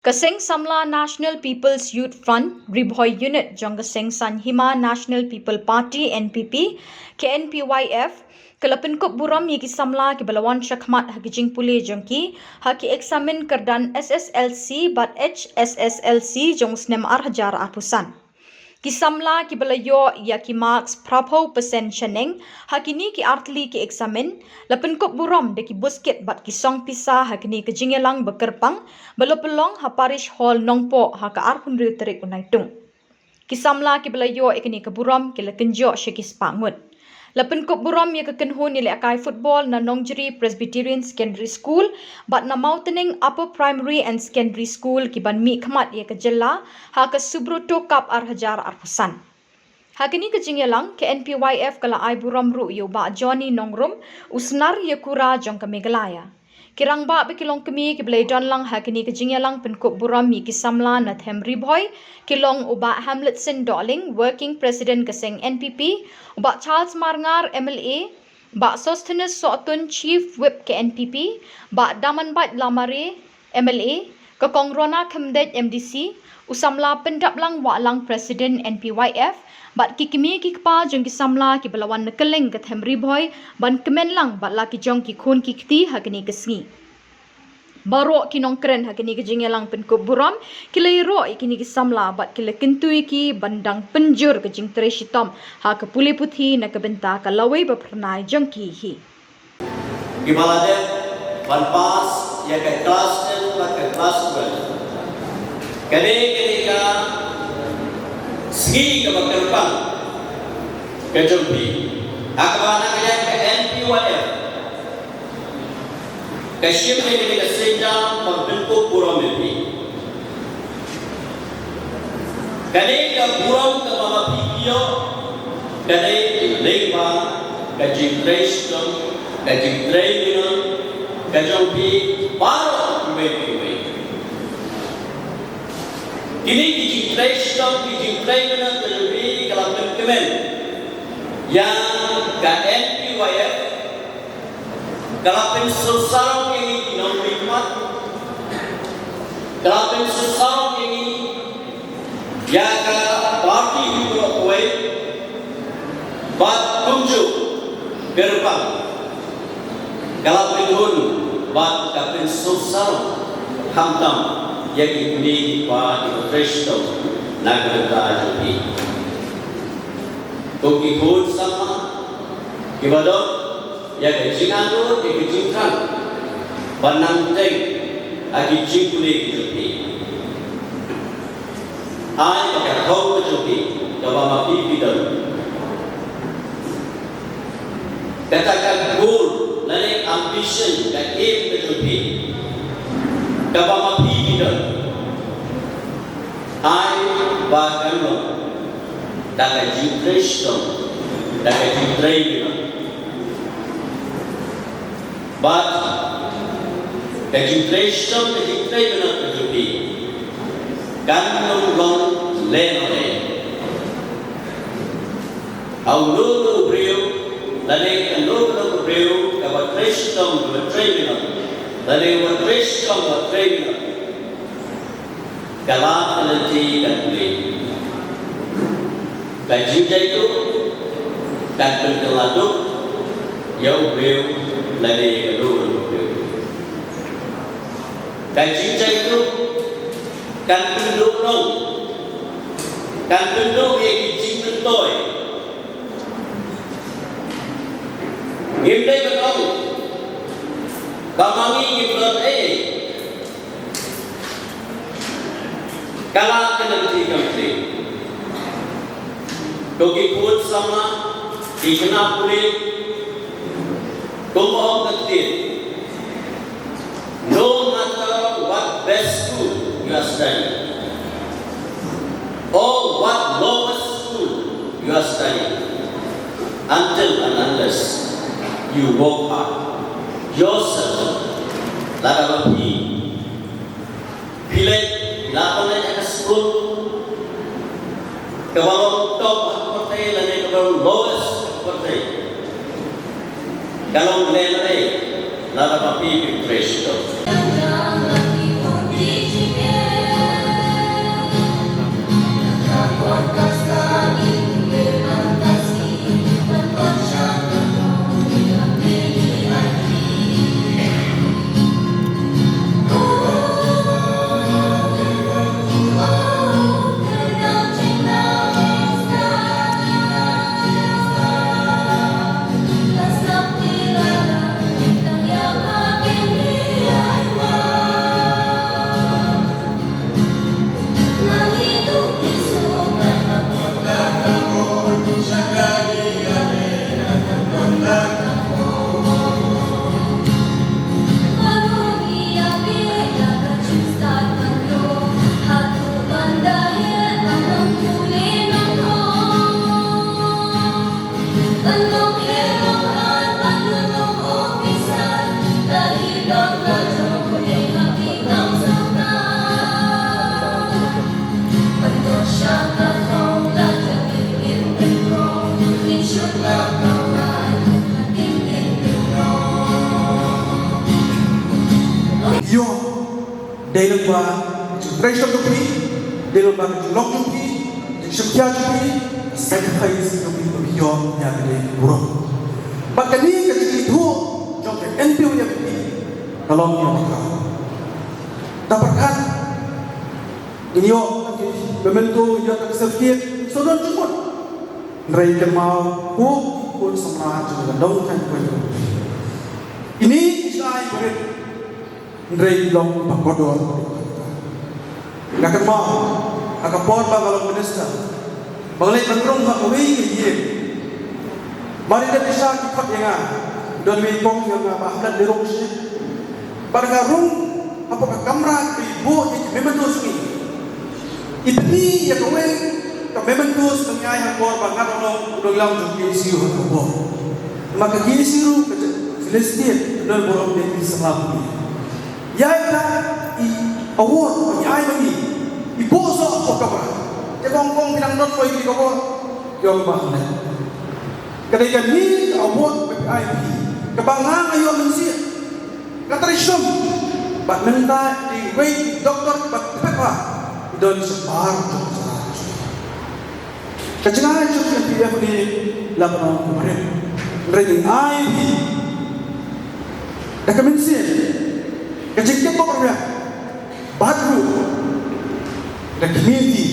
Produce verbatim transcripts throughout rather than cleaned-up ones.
Ka Seng Samla National People's Youth Front, Ri Bhoi Unit jong ka Seng Saiñ Hima National People Party, N P P, K N P Y F, ka la pynkup burom ïa ki samla kiba la wan shakhmat ha ki jingpule jong ki ha ki eksamin kyrdan S S L C bad H S S L C jong u snem ar hajar arphew san. Ki samla kiba la ïoh ïa ki marks phraphew percent shaneng ha kine ki artylli ki eksamin, la pynkup burom da ki buskit bad ki song pisa ha kine ka jingïalang ba kyrpang ba la pynlong ha Parish Hall Nongpoh ha ka arphew hynriew tarik u Naitung. Ki samla kiba la ïoh ïa kane ka burom ki la kynjoh sha ki spah ngut. La pynkup burom ïa ka kynhun ïalehkai football na Nongjri Presbyterian Secondary School bad na Mawtneng Upper Primary and Secondary School kiban mih khmat ïa ka jylla ha ka Subroto Cup ar hajar arphew san. Ha kane ka jingïalang, ka N P Y F ka la ai burom ruh ïa u Bah Johnny Nongrum, u Snar ïa Kura jong ka Meghalaya. Ki rangbah bad ki longkmie kiba la ïadon lang ha kane ka jingïalang pynkup burom ïa ki samla na them Ri Bhoi ki long u Bah Hamletson Dohling, Working President ka seng N P P, u Bah Charles Marngar, M L A, Bah Sosthenes Sohtun, Chief Whip ka N P P, Bah Damanbait Lamare, M L A, ka Kong Rona Khymdeit, M D C, u samla Pyndaplang Wahlang, President N P Y F, bad ki kmie ki kpa jong ki samla kiba la wan na kylleng ka them Ri Bhoi ban kmen lang bad la ki jong ki khun ki kti ha kane ka sngi. Baroh ki nongkren ha kane ka jingïalang pynkup burom ki la ïaroh ïa kine ki samla bad ki la kyntu ïa ki ban dang pynjur ka jingtrei shitom ha ka pule puthi na ka bynta ka lawei ba phyrnai jong ki hi. Kiba la dep ban pass ïa ka klas ten bad ka klas twelve. Kane ka dei ka sngi kaba kyrpang ka jong phi. Ha kaba na ka liang ka N P Y F ka shim ïa kane ka sienjam ban pynkup burom ïa phi. Kane ka burom kaba ma phi phi ïoh ka dei lyngba ka jingtrei shitom, ka jingtrei minot ka jong phi baroh kiwei kiwei. Kine ki jingtrei shitom, ki jingtrei minot ka jong phi ka la pynkmen ïa ka N P Y F. Ka la pynsngewsarong ïa ngi ki nongmihkhmat. Ka la pynsngewsarong ïa ngi ïa ka party hi baroh kawei. Bad kumjuh kyrpang ka la pynhun bad ka pynsngewsarong khamtam ïa ki kmie ki kpa kiba trei shitom na ka bynta jong phi. Ko ki khun samla kiba don ïa ka jingangnud, ïa ka jingthrang ban nang teng ha ki jingpule ki jong phi. Ai ba ka thong ka jong phi kaba ma phi phi don, kata ka goal lane ambition, ka aim ka jong phi kaba ma phi phi don, ai ba kan long da ka jingtrei shitom, da ka jingtrei minot. Bad ka jingtrei shitom, ka jingtrei minot ka jong phi kan ym long lehnohleh. Ha uno uno u briew lane kano kano ka briew kaba trei shitom, kaba trei minot, lane uba trei shitom, uba trei minot, ka lad ka lynti kan plie. Ka jingjaituh kan pynkylla duk ïa u briew lane ïa kano kano u briew. Ka jingjaituh kan pynduh nong, kan pynduh ïa ki jingmyntoi. Ngim dei ban ong ba ma ngi ngim don ei ei. Ka lad ka lynti kam plie. Ko ki khun samla, ki khynnah pule, kumba ong ka ktien, no matter what best school you are studying, or what lowest school you are studying, until and unless you work hard yourself, lada ba phi phi leit, la phi leit ha ka skul kaba long top ha ka pyrthei lane kaba long lowest ha ka pyrthei, ka long lehnohleh lada ba phi phi trei shitom. Dei lyngba ka jingtrei shitom jong phi, dei lyngba ka jinglong jong phi, ka jingshim khia jong phi, ka sacrifice jong phi ba phi ïoh ïa kane ka burom. Bad kane ka jingithuh jong ka N P O F P ka long ïa bakla. Da pyrkhat ngin ïoh ka memento, ïoh ka certificate, sngewdon jingmut. Hynrei kynmaw, ko ki khun samla jong ka dong thaiñ Poipoi, kine ki jingai barit hynrei ki long ba kordor. Nga kynmaw ha ka por ba nga long minister, ba nga leit ban rung ha kawei ka ïing. Mar ïa ka pisa ki khot ïa nga, don wei kong ïa nga ba hap leit rung sha. Bad nga rung hapoh ka kamra kaba i buh ïa ki mementos jong ngi. I pyni ïa kawei ka mementos ba ngi ai ha ka por ba nga dang long u nongïalam jong ka K S U ha ka por. Namar ka K S U ruh ka jong Filistin, ka don burom ïa ki samla pule. Ïa kata i award ba ngi ai ma ngi, i buh soh hapoh kamra. Te kong kong phi dang don mo ïa kane ka award? Ïa, ba hangne. Ka dei kane ka award ba ngi ai ma phi, kaba nga nga ïoh mynsiem. Nga trei shitom. Bad mynta iwei i doktor ba tbit bha i don shabar jong ka jylla. Ka jingai jong ka N P F ne la ka nong ka barit. Hynrei ngi ai hi da ka mynsiem, ka jingkitbok rwiang, bad ruh da ka community,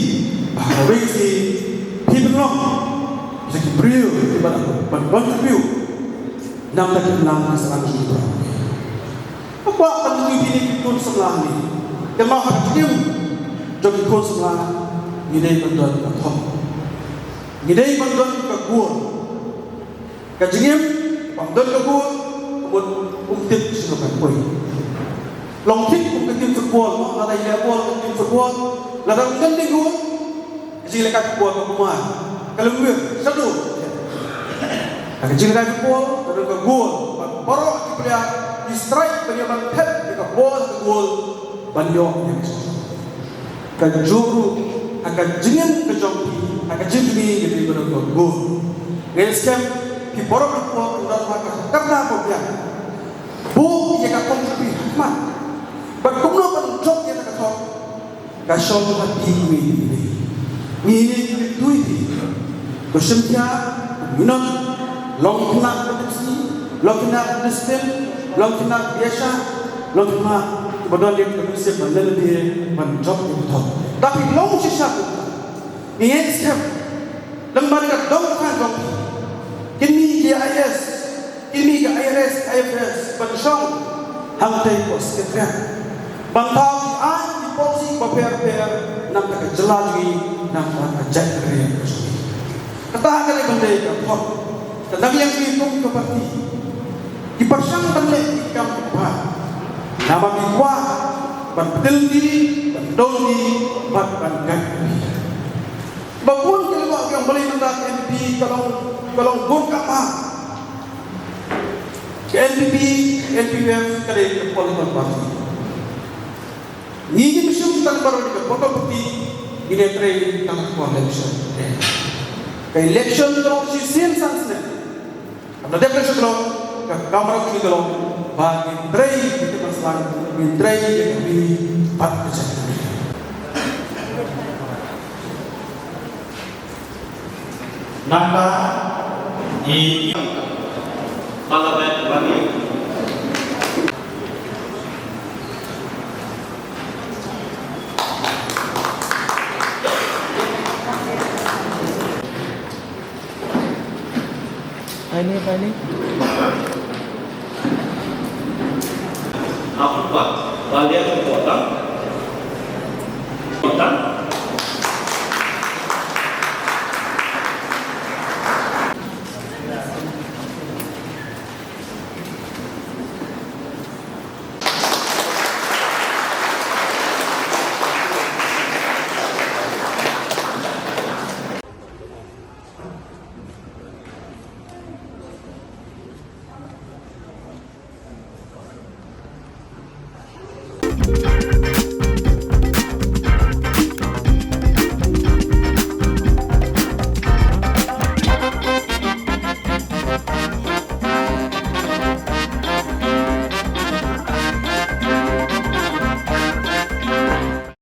ba kawei ka sngi phi pynlong da ki briew kiba lah ban contribute namar ka imlang ka sahlang jong ki briew. Nga kwah ban kyntu ïa phi ki khun samla hangne. Kynmaw ha ka jingim jong ki khun samla ngi dei ban don ka thong. Ngi dei ban don ka goal. Ka jingim ban don ka goal, ka mut um tip shuh ka ban poi. Long thik kum ka team football mo, lada i leh bol ka team football, lada um don ka goal, ka jinglehkai football ka kumar, ka lyngngoh shaduh. Ha ka jinglehkai football ka don ka goal, bad baroh ki player ki strike ban ïa ban thep ïa ka bol ha ka goal ban ïoh ïa ka score. Kajuh ruh ha ka jingim ka jong phi, ha ka jingim jong ngi, ka dei ban don ka goal. Nga ngeit skhem phi baroh ki por phi don ha ka kyrdan ba biang. Buh ïa ka thong jong phi ha khmat. Bad kumno ban jop ïa ka thong? Ka shong ha phi iwei pa iwei. Ngi ïa ngi ïa ngi tui phi. Ko shim khia, ko minot, long khynnah ba tipsngi, long khynnah ba discipline, long khynnah ba ïaishah, long khynnah ba don ïa ka mynsiem ban leh lade ban jop ïa ka thong. Da phi long shisha kumta, ngi ngeit skhem lem bad ka dong ka jong phi, kin mih ki I A S, kin mih ki I R S, I F S, ban shong hangtei ko Secretariat. Ban thaw ki aiñ ki policy bapher bapher na ka bynta ka jylla jong ngi, na ka bynta ka jaitbynriew jong ngi. Kata ka dei ban dei ka thong ka dang ïeng jong ngi kum ka party. Ki pyrshang ban leh ki kam kiba bha, namar ki kwah ban pyntil ki, ban dong ki, bad ban guide ki. Ba bun ki lok ki ong balei mynta ka N P P ka long, ka long bun ka ma. Ka N P P, N P P F ka dei ka political party. Ngi ngim shym tang baroh ka political party, ngi ïatrei tang ha ka election. Ka election ka long shisien san snem. Haba dep ka shu long, ka kamram ka long ba ngin trei ïa ka tip ka slang, ngin trei ïa ka ri bad ka jaitbynriew. Nangta i Parliament ba ngi Finally, finally. Apa? Balik ke kota. Kota.